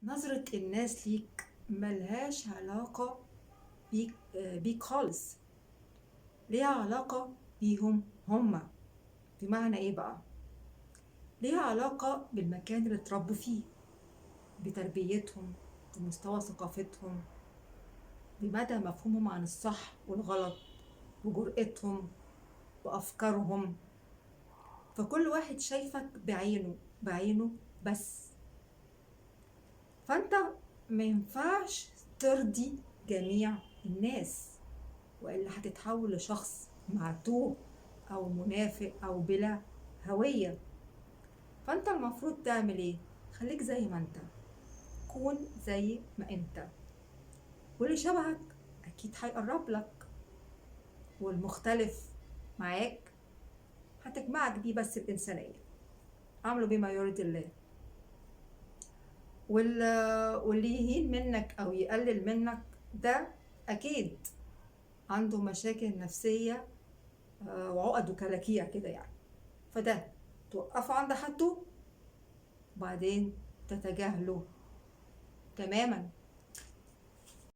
نظرة الناس ليك ملهاش علاقة بيك خالص، ليها علاقة بيهم هما. بمعنى ايه بقى؟ ليها علاقة بالمكان اللي اتربوا فيه، بتربيتهم، بمستوى ثقافتهم، بمدى مفهومهم عن الصح والغلط، بجرأتهم، بأفكارهم. فكل واحد شايفك بعينه، بعينه بس. فأنت ما ينفعش ترضي جميع الناس، وإلا هتتحول لشخص معتوه أو منافق أو بلا هوية. فأنت المفروض تعمل إيه؟ خليك زي ما أنت، كون زي ما أنت، واللي شبهك أكيد هيقرب لك، والمختلف معاك هتجمعك بيه بس الإنسانية. عامله بما يرضي الله. واللي يهين منك أو يقلل منك ده أكيد عنده مشاكل نفسية، وعقد وكلاكيع كده يعني. فده توقفه عند حده وبعدين تتجاهله تماما.